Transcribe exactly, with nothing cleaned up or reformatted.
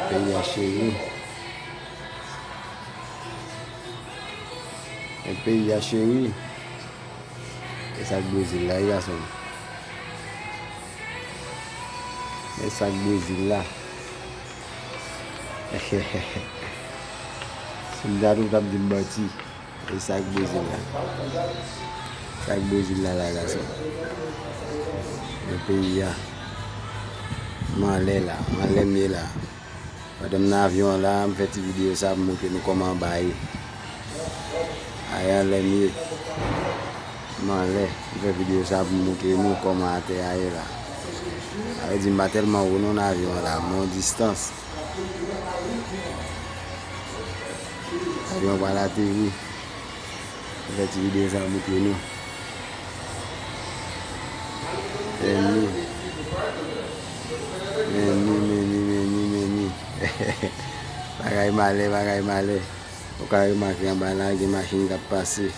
Peyi a cheri. E peyi a cheri. E sa k Brezil la, wi, gason m. E sa k Brezil la. Si m ta di w, w t ap di m manti. E sa k Brezil la. Sa k Brezil la, la, gason. Nan peyi a. M anlè la. M anlè m ye la. Pandan m nan avyon an la, m fè ti videyo sa pou m montre nou kòman anba ye. A ye anlè m ye. M anlè. M fè videyo sa pou m montre nou kòman atè a ye la. Sa vle di m pa tèlman wo non nan avyon an la, m yon distans. Avyon an pral ateri. M fè ti videyo sa pou montre nou. Meni. Meni, meni, meni, meni. Bagay malè, bagay malè. Ou ka remake anba la, gen machin k ap pase.